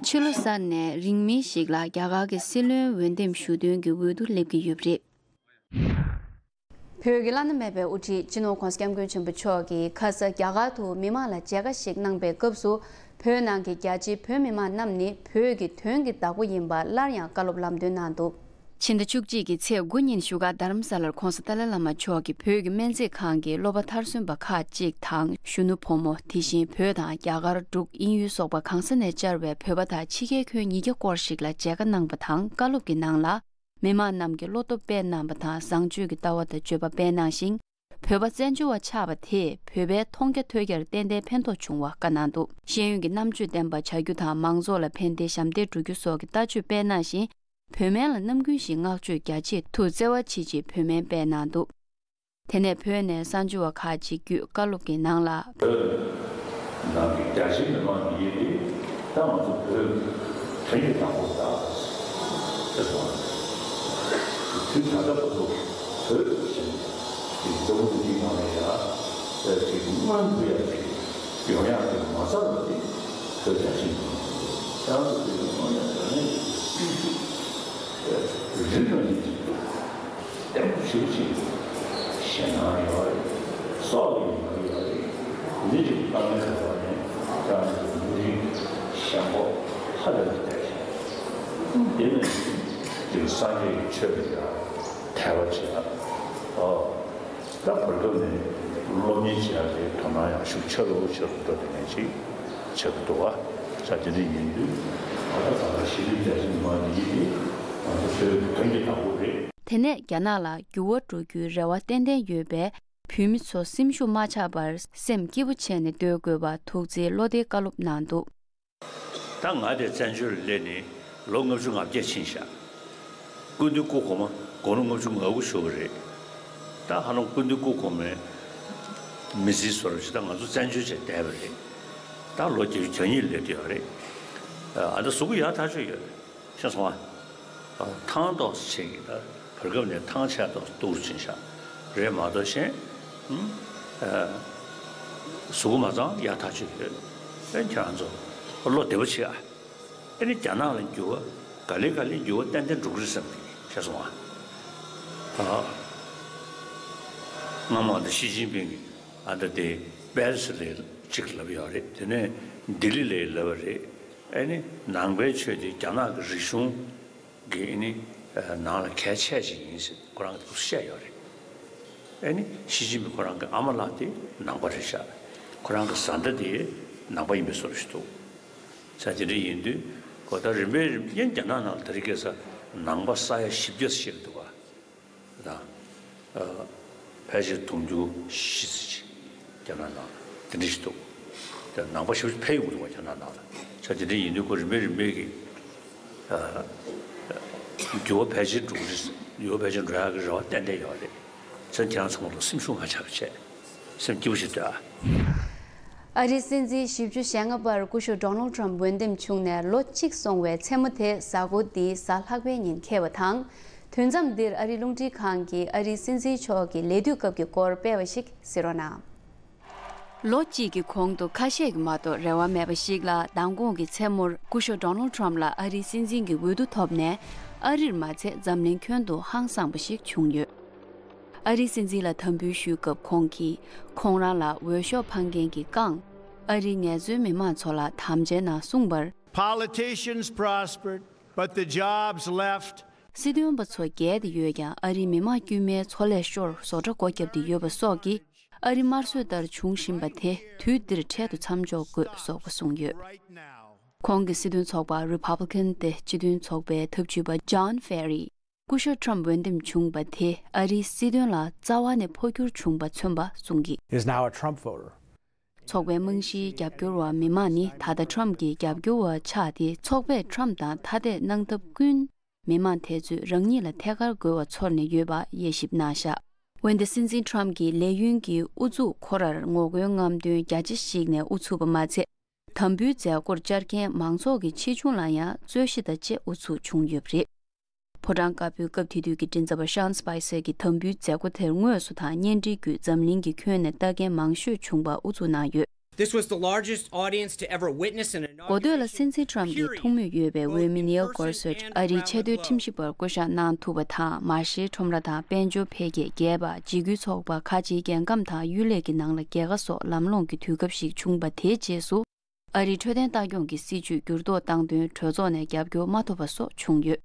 ཕྱི་ལོ་གསར་ནས་རིང་མིན་ཞིག་ལ་རྒྱ་གར་གྱི་སྲིད་བློན་འོས་འདེམས་ཞུ་འདུན་གྱི་འོས་བསྡུ་སླེབས་ཀྱི་ཡོད་པ་རེད། བོད་ཀྱི་བླ་ན་མེད་པའི་དབུ་ཁྲིད་སྤྱི་ནོར་༸གོང་ས་༸སྐྱབས་མགོན་ཆེན་པོ་མཆོག་གིས་ཁ་ས་རྒྱ་གར་དུ་མི་མང་ལ་མཇལ་ཁ་ཞིག་གནང་པའི་སྐབས་སུ། བོད་ནང་གི་རྒྱ་ཆེའི་བོད་མི་མང་རྣམས་ནི་བོད་ཀྱི་དོན་གྱི་བདག་པོ་ཡིན་པ་སླར་ཡང་བཀའ་སློབ་ལམ་སྟོན་གནང་འདུག་ཕྱི་ཟླ་བཅུ་གཅིག་གི་ཚེས་དགུ་ཉིན་བཞུགས་སྒར་རྡ་རམ་ས་ལར་༸གོང་ས་ཏཱ་ལའི་བླ་མ་མཆོག་གིས་བོད་ཀྱི་སྨན་རྩིས་ཁང་གི་སློབ་པ་མཐར་སོན་པ་ཁག་ཅིག་དང་། གཞོན་ནུ་ཕོ་མོ། དེ་བཞིན་བོད་དང་རྒྱ་གར། འབྲུག་དབྱིན་ཡུལ་སོགས་པ་གང་ས་ནས་བཅར་བའི་བོད་པ་དང་ཕྱི་རྒྱལ་ཁྱོན་ཉིས་བརྒྱ་སྐོར་ཞིག་ལ་མཇལ་ཁ་གནང་པ་དང་། བཀའ་སློབ་ཀྱི་ནང་ལ། མི་མང་རྣམས་ཀྱིས་བློ་སྟོབས་སྤེལ་གནང་པ་དང་། བཟང་སྤྱོད་ཀྱི་ལྟ་བ་དང་སྤྱོད་པ་སྤེལ་གནང་ཞིང་། བོད་པ་བཙན་བྱོལ་བ་ཆགས་པ་དེས་བོད་པའི་མཐོང་རྒྱ་ཐོས་རྒྱར་ཏན་ཏན་ཕན་ཐོགས་བྱུང་བ་བཀའ་གནང་འདུག་ཤེས་ཡོན་གྱི་རྣམ་དཔྱོད་ལྡན་པ་བྱ་རྒྱུ་དང་། མང་ཚོགས་ལ་ཕན་བདེ་ཞབས་འདེགས་སྒྲུབ་རྒྱུ་སོགས་ཀྱི་ལྟ་སྤྱོད་སྤེལ་གནང་ཞིང་། བོད་སྨན་ལ་ནམ་རྒྱུན་བཞིན་བསྔགས་བརྗོད་རྒྱ་ཆེ་ཐུགས་བརྩེ་བ་ཆེ་བྱེད་བོད་སྨན་སྤེལ་གནང་འདུག་དེ་ནས་བོད་ནས་གསར་འབྱོར་བ་ཁག་ཅིག་བརྒྱུད་བཀའ་སློབ་ཀྱི་ནང་ལ། བོད་ནང་གི་རྒྱ་ཆེའི་མི་མང་གཉིས་ཀྱིས་ད་ང་ཚོ་བོད་དོན་གྱི་བདག་པོ་ད་ཟེར་སོང་། དུས་ད་ལྟ་བར་དུ་བོད་ཞེས་ཀྱི་ལྟ་བུ་འདི་ནང་ལ་ཡ་ཅིག་མངོན་དུ་ཡ་ཅིག་ཡོང་ཡག་གི་མ་རྩ་བ་དེ་བོད་རྒྱ་ཆེའི་མི་མང་ཁྱེད་རང་ཚོ་བོད་ཀྱི་མང་ཡ་དོན་ལས་རིགས་ལ་ཡིན་ཅིག་བརྟན་པོ་ཞེ་པོ་ཅིག་འདུག་ཞེད་སྣང་ཡོད་རེད། སྲོག་ལ་ཡི་ཡོད་རེད། འདི་ཅིག་དཀའ་ངལ་ག་པར་ནས་ཀྱང་མུ་མཐུད་ཞེན་ཁོག་ཧ་ལས་པ་བསྡད་ཤག་དེ་ནས་འདིར་སངས་རྒྱས་ཀྱི་ཆོས་ལ་ཡང་དད་པ་བྱེད་ཡ། ཨོ། ད་བར་སྐབས་ནས་སློབ་གཉེར་བྱེད་ཡ་དེ་དོ་སྣང་ཡང་ཤུགས་ཆེ་རུ་ཆེ་རུ་འགྲོ་དེ་ནས་ཅིག་བྱེད་ཀྱི་འདུག་བ། ས་དེ་འདྲ་ཡིན་དུས་ད་ལྟ་གང་ལྟར་ཞི་བདེ་རྒྱ་ཆེན་མ་འདི་ཡིན་དེ་ང་ཚོ་ཆོས་དོན་གྱི་བདག་པོ་རེད། དེ་ནས་རྒྱ་ནག་ལ་འགྱུར་བ་འགྲོ་རྒྱུའི་རེ་བ་ཏན་ཏན་ཡོད་པའི་བོད་མི་ཚོ་སེམས་ཤུགས་མ་ཆག་པར་སེམས་སྐྱིད་པོ་བྱས་ནས་སྡོད་དགོས་པ་ཐུགས་བརྩེའི་བློ་གཏད་བཀའ་སློབ་གནང་འདུག་ད་ང་དེ་བཙན་བྱོལ་ལ་སླེབས་ནས་ལོ་ལྔ་བཅུ་ང་བརྒྱད་ཕྱིན་ཤག་སྐུ་མདུན་སྐུ་གོང་མ་དགུང་ལོ་ལྔ་བཅུ་ང་དགུ་བཞུགས་པ་རེད། ད་ཧ་ལམ་སྐུ་མདུན་སྐུ་གོང་མའི་མི་ཚེའི་བཟོ་འདྲ་ཞིག་ད་ང་ཚོ་བཙན་བྱོལ་བྱས་བསྡད་པ་རེད། ད་ལོ་བརྒྱད་ཅུ་གྱ་གཉིས་སླེབས་བསྡད་ཡོད་རེད། ཨ་ད་གཟུགས་པོ་ཡག་ཐག་ཆོད་ཡོད་རེད། ཤེས་སོང་ཨ། ཐང་ཏོག་ཙམ་ཕྱིན་གྱི་ད་བར་སྐབས་ནས་ཐང་ཆད་ཏོག་ཙམ་སྡུག་རུ་ཕྱིན་ཤག་རེད་མ་གཏོགས་གཞན། ཨ། གཟུགས་པོ་མ་ཚང་ཡག་ཐག་ཆོད་ཡོད། ཨེ་ཁྱེད་རང་ཚོ་བློ་བདེ་པོ་བྱེད་ཨ། ཨེ་ནི་རྒྱ་ནག་ལ་འགྱུར་བ་ག་ལེ་ག་ལེ་འགྱུར་བ་ཏན་ཏན་འགྲོ་གི་རེད་བསམ་གྱི་ཤེས་སོང་ཨ། ཨ། སྔ་མོ་ཨ་ད་ཞི་ཅིན་ཕིང་གིས་ཨ་ད་དེ་པེ་རི་སི་ལ་གཅིག་ལབ་ཡོད་རེད། དེ་ནས་ལྡི་ལི་ལ་ལབ་པ་རེད། ཨེ་ནི་ནང་པའི་ཆོས་དེ་རྒྱ་ནག་གི་རིག་གཞུང་གི་ཨེ་ནི་ནང་ལ་གལ་ཆེ་ཞིག་ཡིན་ཟེར་ཁོ་རང་གིས་བཤད་ཡོད་རེད། ཨེ་ནི་ཞི་ཅིན་ཕིང་ཁོ་རང་གི་ཨ་མ་ལགས་དེ་ནང་པ་རེད་ཤག་ཁོ་རང་གི་བཟའ་ཟླ་དེ་ནང་པ་ཡིན་པའི་བཟོ་འདྲ་ཞིག་འདུག་ས་དེ་འདྲ་ཡིན་དུས་གོ་ད་རིམ་པས་རིམ་པས་རྒྱ་ནག་ནང་ལ་དེ་རིང་ཁ་སང་ནང་པ་ས་ཡ་བཞི་བརྒྱ་ཙམ་ཞིག་འདུག་བ། དང་། ཨ། ཕལ་ཆེར་དུང་ཕྱུར་བཞི་ཙམ་ཅིག་རྒྱ་ནག་ནང་དེ་འདྲ་ཞིག་འདུག་དེ་ནང་པ་ཞེ་པོ་ཅིག་འཕེལ་ཡོང་གི་འདུག་བ་རྒྱ་ནག་ནང་ལ། ས་དེ་འདྲ་ཡིན་དུས་ཁོ་རིམ་པས་རིམ་པས་ཀྱི། ཨ། འགྱུར་བ་ཕལ་ཆེར་འགྲོ་གི་རེད། འགྱུར་བ་ཕལ་ཆེར་འགྲོ་ཡག་གི་རེ་བ་ཏན་ཏན་ཡོད་རེད། ས་ཁྱེད་རང་ཚང་མ་ལ་སེམས་ཤུགས་མ་ཆག་པ་བྱས། སེམས་སྐྱིད་པོ་ཞིག་སྡོད་ཨ། ཨ་རིའི་སྲིད་འཛིན་བཞི་བཅུ་ཞེ་ལྔ་པར་སྐུ་ཞབས་Donald Trump འོས་འདེམས་བྱུང་ནས་ལོ་གཅིག་སོང་བའི་མཚན་མོ་དེ་གཟའ་འཁོར་འདིའི་གཟའ་ལྷག་པའི་ཉིན་འཁེལ་བ་དང་། དུས་མཚམས་འདིར་ཨ་རིའི་རླུང་འཕྲིན་ཁང་གིས་ཨ་རིའི་སྲིད་འཛིན་མཆོག་གི་ལས་དུས་སྐབས་ཀྱི་སྐོར་སྤེལ་བ་ཞིག་གཟིགས་རོགས་གནང་། ལོ་གཅིག་གི་གོང་དུ་ཁ་ཤས་ཀྱིས་མ་གཏོགས་རེ་བ་མེད་པ་ཞིག་ལ། མདང་དགོང་གི་མཚན་མོར་སྐུ་ཞབས་Donald Trump ལ་ཨ་རིའི་སྲིད་འཛིན་གྱི་འོས་བསྡུ་ཐོབ་ནས། ཨ་རིར་མ་ཚད་འཛམ་གླིང་ཁྱོན་དུ་ཧང་སངས་པ་ཞིག་བྱུང་ཡོད། ཨ་རིའི་སྲིད་འཛིན་ལ་དམ་འབུལ་ཞུས་སྐབས་ཁོང་གིས་ཁོང་རང་ལ་འོས་ཤོག་འཕང་མཁན་གྱིས་བཀང་། ཨ་རིའི་ངལ་རྩོལ་མི་མང་ཚོ་ལ་དམ་བཅའི་ནང་གསུངས་པར། Politicians prospered, but the jobs left. སྲིད་དོན་པ་ཚོ་རྒྱལ་ཏེ་ཡོད་ཀྱང་ཨ་རིའི་མི་མང་དཀྱུས་མའི་འཚོ་ལས་ཤོར་བཟོ་གྲྭ་སྒོ་བརྒྱབ་སྟེ་ཡོད་པ་སོགས་ཀྱིས་ཨ་རི་དམར་གསོད་ལྟར་བྱུང་བཞིན་པ་དེ་དུས་འདིར་འཕྲལ་དུ་མཚམས་འཇོག་དགོས་སོགས་པ་གསུངས་ཡོད། ཁོང་གི་སྲིད་དོན་ཚོགས་པ་Republican སྟེ་སྤྱི་མཐུན་ཚོགས་པའི་ཐབས་ཇུས་པ་John Ferry སྐུ་ཞབས་Trump འོས་འདེམས་བྱུང་བ་དེ་ཨ་རིའི་སྲིད་དོན་ལ་རྩ་བ་ནས་འཕོ་འགྱུར་བྱུང་བ་མཚོན་པ་གསུངས་ཀྱིས། Is now a Trump voter. ཚོགས་པའི་རྨང་གཞིའི་རྒྱབ་སྐྱོར་བ་མི་མང་ནི་ད་ལྟ་Trump གྱི་རྒྱབ་སྐྱོར་བ་ཆགས་ཏེ། ཚོགས་པས་Trump དང་ཐ་དད་གནང་ཐབས་ཀུན། མི་མང་དེ་ཚོས་རང་ཉིད་ལ་ཐད་ཀར་རྒོལ་བ་ཚོར་ནས་ཡོད་པ་དབྱེ་ཞིབ་གནང་བཞག་འོན་ཏེ་སྲིད་འཛིན་Trump གྱི་ལས་ཡུན་གྱི་ཨུ་ཚུགས་ཁོ་རར་ངོ་རྒོལ་རྔམ་སྟོན་རྒྱ་ཆེ་ཞིག་ནས་ཨུ་ཚུགས་པ་མ་ཚད། དམ་འབུལ་མཛད་སྒོར་བཅར་མཁན་མང་ཚོགས་ཀྱི་ཆེ་ཆུང་ལ་ཡང་རྩོད་གཞི་དང་བཅས་ཨུ་ཚུགས་བྱུང་ཡོད་པ་རེད། ཕོ་བྲང་དཀར་པོའི་སྐབས་དེ་དུས་ཀྱི་མགྲིན་ཚབ་པ་Sean Spicer གྱིས་དམ་འབུལ་མཛད་སྒོ་དེར་དངོས་སུ་དང་བརྙན་འཕྲིན་བརྒྱུད་འཛམ་གླིང་གི་ཁྱོན་ནས་ལྟ་མཁན་མང་ཤོས་བྱུང་བ་ཨུ་ཚུགས་གནང་ཡོད། This was the largest audience to ever witness an inauguration. གོ་ཐོས་ལ་སྲིད་འཛིན་Trump གྱི་ཐུགས་མོས་ཡོད་པའི་འོས་མི་Neil Gorsuch ཨ་རིའི་ཆེས་མཐོའི་ཁྲིམས་ཞིབ་པར་བསྐོ་གཞག་གནང་ཐུབ་པ་དང་། མ་ཤེའི་ཁྲོམ་ར་དང་དཔལ་འབྱོར་འཕེལ་རྒྱས་རྒྱས་པ། འཇིགས་སྐུལ་ཚོགས་པ་ཁ་ཆེའི་རྒྱལ་ཁམས་དང་གཡུལ་ལས་ཀྱི་ནང་ལ་རྒྱལ་ཁ་སོགས་ལམ་ལྷོང་གི་དུས་སྐབས་ཤིག་བྱུང་བ་དེའི་རྗེས་སུ། ཨ་རིའི་འཕྲོད་བསྟེན་ལྟ་སྐྱོང་གི་སྲིད་ཇུས་འགྱུར་ལྡོག་བཏང་དོན་གྲོས་ཚོགས་ནས་རྒྱབ་སྐྱོར་མ་ཐོབ་པ་སོགས་བྱུང་ཡོད།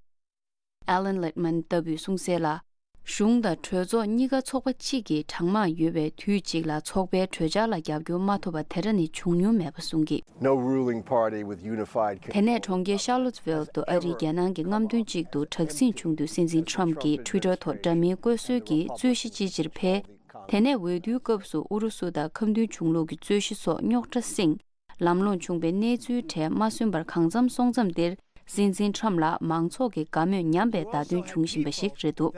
Alan Lichtman ལྟ་བུས་གསུངས་གསལ་ལ། གཞུང་དང་གྲོས་ཚོགས་གཉིས་ཀ་ཚོགས་པ་གཅིག་གིས་གྲངས་མང་ཡོད་པའི་དུས་གཅིག་ལ་ཚོགས་པའི་གྲོས་འཆར་ལ་རྒྱབ་སྐྱོར་མ་ཐོབ་པ་དེ་འདྲ་ནི་བྱུང་མྱོང་མེད་པ་གསུངས་ཀྱིས། No ruling party with unified དེ་ནས་གྲོང་ཁྱེར་Charlottesville དུ་ཨ་རིའི་རྒྱལ་ནང་གི་རྔམ་སྟོན་གཅིག་ཏུ་དྲག་ཟིང་བྱུང་དུས་སྲིད་འཛིན་Trump གྱིས་Twitter ཐོག་འདྲ་མིན་བཀོད་སྲོལ་གྱིས་རྩོད་གཞི་ཅིའི་ཕྱིར་འཕེལ། དེ་ནས་འོས་བསྡུའི་སྐབས་སུ་ཨུ་རུ་སུ་དང་ཁ་མདུན་གཞུང་ལུགས་ཀྱི་རྩོད་གཞི་སོགས་རྙོག་དྲ་བསྲིངས། ལམ་ལྷོང་བྱུང་བའི་གནས་ཚུལ་གྲས་མ་སོན་པར་གང་འཚམ་སོང་མཚམས་འདིར་སྲིད་འཛིན་Trump ལ་མང་ཚོགས་ཀྱི་དགའ་མོས་ཉམས་པའི་བརྡ་སྟོན་བྱུང་བཞིན་པ་ཞིག་རེད་འདུག་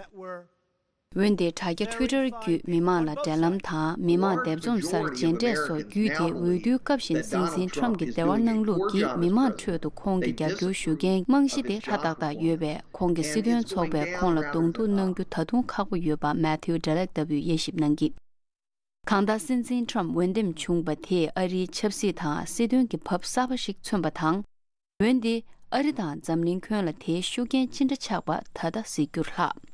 འོན་ཏེ་དྲ་རྒྱ་Twitter་བརྒྱུད་མི་མང་ལ་འབྲེལ་ལམ་དང་མི་མང་སྡེབ་འཛོམས་སར་མཇལ་འཕྲད་སོགས་བརྒྱུད་དེ་འོས་བསྡུའི་སྐབས་བཞིན་སྲིད་འཛིན་Trump་གྱི་བདེ་བར་གནང་ལུགས་ཀྱིས་མི་མང་ཁྲོད་དུ་ཁོང་གི་རྒྱབ་སྐྱོར་ཞུ་མཁན་རྨང་གཞི་དེ་ཧྲ་ཏག་ཏག་ཡོད་པས། ཁོང་གི་སྲིད་དོན་ཚོགས་པས་ཁོང་ལ་གདོང་ཐུག་གནང་རྒྱུ་ད་དུང་ཁག་པོ་ཡོད་པ་Matthew Dallek་ལྟ་བུས་དབྱེ་ཞིབ་གནང་གིས། གང་ལྟར་སྲིད་འཛིན་Trump་འོས་འདེམས་བྱུང་བ་དེས་ཨ་རིའི་ཆབ་སྲིད་དང་སྲིད་དོན་གྱི་བབ་གསར་པ་ཞིག་མཚོན་པ་དང་། འོན་ཏེ་ཨ་རི་དང་འཛམ་གླིང་ཁྱོན་ལ་དེའི་ཤུགས་རྐྱེན་ཅི་འདྲ་ཆགས་པ་ད་ལྟ་གཟིགས་རྒྱུར་ལྷག།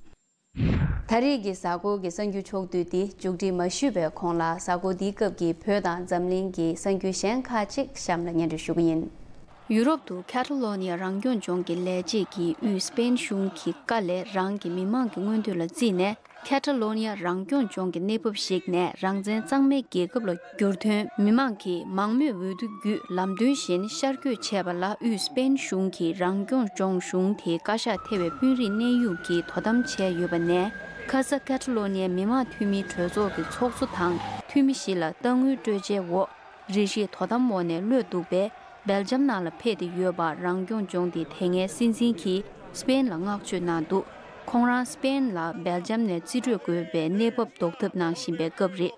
ད་རེས་ཀྱི་གཟའ་འཁོར་གྱི་གསར་འགྱུར་ཕྱོགས་བསྡུས་འདི་མཇུག་སྒྲིལ་མ་ཞུས་པའི་གོང་ལ། གཟའ་འཁོར་འདིའི་སྐབས་ཀྱི་བོད་དང་འཛམ་གླིང་གི་གསར་འགྱུར་གཞན་ཁག་ཅིག་གཤམ་ལ་སྙན་སྒྲོན་ཞུ་གི་ཡིན། ཡུ་རོབ་ཏུ་ཁ་ཏ་ལོ་ནི་ཡ་རང་སྐྱོང་ལྗོངས་ཀྱི་ལས་བྱེད་ཀྱིས་དབུས་སྤེན་གཞུང་གི་བཀའ་ལས་རང་གི་མི་མང་གི་མངོན་འདོད་ལ་བརྩིས་ནས། ཁ་ཏ་ལོ་ནི་ཡ་རང་སྐྱོང་ལྗོངས་ཀྱི་གནས་བབ་ཞིག་ནས་རང་བཙན་གཙང་མའི་རྒྱལ་ཁབ་ལ་བསྒྱུར་ཐོན་མི་མང་གིས་མང་མོས་འོས་བསྡུ་བརྒྱུད་ལམ་སྟོན་བཞིན་ཤར་བསྐྱོད་བྱས་པ་ལ། དབུས་སྤེན་གཞུང་གིས་རང་སྐྱོང་ལྗོངས་གཞུང་དེའི་བཀའ་ཤག་ཐེ་བའི་དཔོན་རིགས་གནས་དབྱུང་གིས་དོ་དམ་བྱས་ཡོད་པ་ནས། ཁ་ས་ཁ་ཏ་ལོ་ནི་ཡའི་མི་མང་འཐུས་མིའི་གྲོས་ཚོགས་ཀྱི་ཚོགས་གཙོ་དང་འཐུས་མི་བཞི་ལ་གཏའ་དངུལ་སྤྲོད་འཇལ་འོག་རེ་ཞིག་དོ་དམ་འོག་ནས་གློད་འདུག་པས། སྦེལ་ཇམ་ནང་ལ་ཕེབས་ཏེ་ཡོད་པ། རང་སྐྱོང་ལྗོངས་དེའི་དེ་སྔའི་སྲིད་འཛིན་གྱིས་སྤེན་ལ་བསྔགས་བརྗོད་གནང་འདུག་ཁོང་རང་སྤེན་ལ་སྦེལ་ཇམ་ནས་རྩིས་སྤྲོད་དགོས་པའི་གནས་བབ་ཟློག་ཐབས་གནང་བཞིན་པའི་སྐབས་རེད།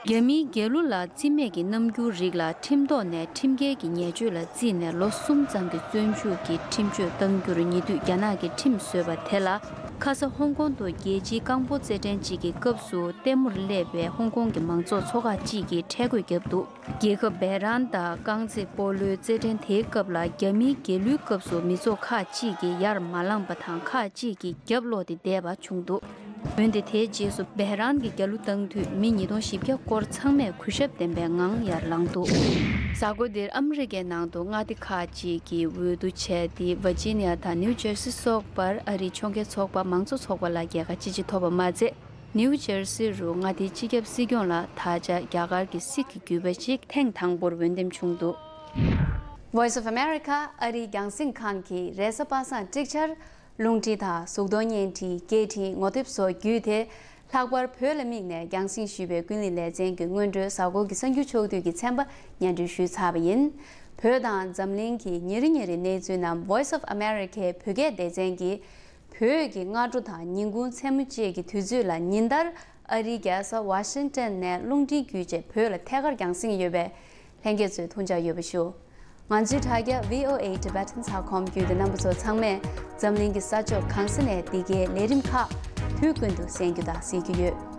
རྒྱ་མིའི་རྒྱལ་གླུ་ལ་རྩིས་མེད་ཀྱི་རྣམ་འགྱུར་རིགས་ལ་ཁྲིམས་ཐོག་ནས་ཁྲིམས་འགལ་གྱི་ཉེས་སྤྱོད་ལ་བརྩིས་ནས་ལོ་གསུམ་ཙམ་གྱི་བཙོན་འཇུག་གི་ཁྲིམས་གཅོད་གཏང་རྒྱུར་ཉེ་དུས་རྒྱ་ནག་གིས་ཁྲིམས་བཟོས་པ་དེ་ལ། ཁ་ས་ཧོང་ཀོང་དུ་རྒྱལ་སྤྱིའི་རྐང་སྤོལ་རྩེད་འགྲན་ཅིག་གི་སྐབས་སུ་ལྟད་མོར་སླེབས་པའི་ཧོང་ཀོང་གི་མང་ཚོགས་ཚོ་ཁག་ཅིག་གིས་ཁྲལ་བཀོད་བརྒྱབ་འདུག་རྒྱལ་ཁབ་བྷེ་རན་དང་རྐང་རྩེད་སྤོ་ལོའི་རྩེད་འགྲན་དེའི་སྐབས་ལ་རྒྱ་མིའི་རྒྱལ་གླུའི་སྐབས་སུ་མི་ཚོགས་ཁག་ཅིག་གིས་ཡར་མ་ལངས་པ་དང་། ཁག་ཅིག་གིས་རྒྱབ་ལོག་སྟེ་བསྡད་པ་བྱུང་འདུག་འོན་ཏེ་དེའི་རྗེས་སུ་བྷེ་རན་གྱི་རྒྱལ་གླུ་བཏང་དུས་མི་ཉིས་སྟོང་བཞི་བརྒྱ་སྐོར་ཚང་མས་གུས་ཞབས་ལྡན་པའི་ངང་ཡར་ལངས་འདུག་གཟའ་འཁོར་འདིར་ཨ་མི་རི་ཀའི་ནང་དུ་མངའ་སྡེ་ཁག་ཅིག་གིས་འོས་བསྡུ་བྱས་ཏེ། ཝར་ཇི་ནི་ཡ་དང་ནིའུ་ཇར་སི་སོགས་པར་ཨ་རིའི་ཕྱོགས་འགལ་ཚོགས་པ་མང་གཙོ་ཚོགས་པ་ལ་རྒྱལ་ཁ་ཅི་ཅི་ཐོབ་པ་མ་ཚད། ནིའུ་ཇར་སི་རུ་མངའ་སྡེའི་སྤྱི་ཁྱབ་སྲིད་སྐྱོང་ལ་ད་ཆ་རྒྱ་གར་གྱི་སིག་གི་རྒྱུད་པ་ཞིག་ཐེངས་དང་པོར་འོས་འདེམས་བྱུང་འདུག Voice of America་ཨ་རིའི་རྒྱང་སྲིང་ཁང་གིས་རེས་གཟའ་པ་སངས་ཀྲིག་ཆར་རླུང་འཕྲིན་དང་གཟུགས་མཐོང་བརྙན་འཕྲིན། སྐད་འཕྲིན། ངོ་དེབ་སོགས་བརྒྱུད་དེ། ལྷག་པར་བོད་ལ་དམིགས་ནས་རྒྱང་སྲིང་ཞུས་པའི་ཀུན་གླེང་ལེ་ཚན་གྱི་སྔོན་འགྲོའི་གཟའ་འཁོར་གྱི་གསར་འགྱུར་ཕྱོགས་བསྡུས་ཀྱི་ཚན་པ་སྙན་སྒྲོན་ཞུས་ཚར་བ་ཡིན། བོད་དང་འཛམ་གླིང་གི་ཉིན་རེ་ཉིན་རེའི་གནས་ཚུལ་རྣམས་Voice of America་བོད་སྐད་སྡེ་ཚན་གྱིས། བོད་ཀྱི་སྔ་དྲོ་དང་ཉིན་གུང་མཚན་མོ་བཅས་ཀྱི་དུས་ཚོད་ལ་ཉིན་ལྟར་ཨ་རིའི་རྒྱལ་ས་ཝ་ཤིང་ཏན་ནས་རླུང་འཕྲིན་བརྒྱུད་བཅས་བོད་ལ་ཐད་ཀར་རྒྱང་སྲིང་ཡོད་པས། ལྷན་རྒྱས་ཚོས་ཐུགས་འཇགས་ཡོད་པ་ཞུ། ང་ཚོའི་དྲ་རྒྱ་V O A Tibetan ཚགས་ཁོམ་བརྒྱུད་དེ་རྣམ་པ་ཚོ་ཚང་མས་འཛམ་གླིང་གི་ས་ཕྱོགས་གང་ས་ནས་འདི་གའི་ལས་རིམ་ཁག་དུས་ཀུན་ཏུ་གསན་རྒྱུ་དང་གཟིགས་རྒྱུ་ཡོད།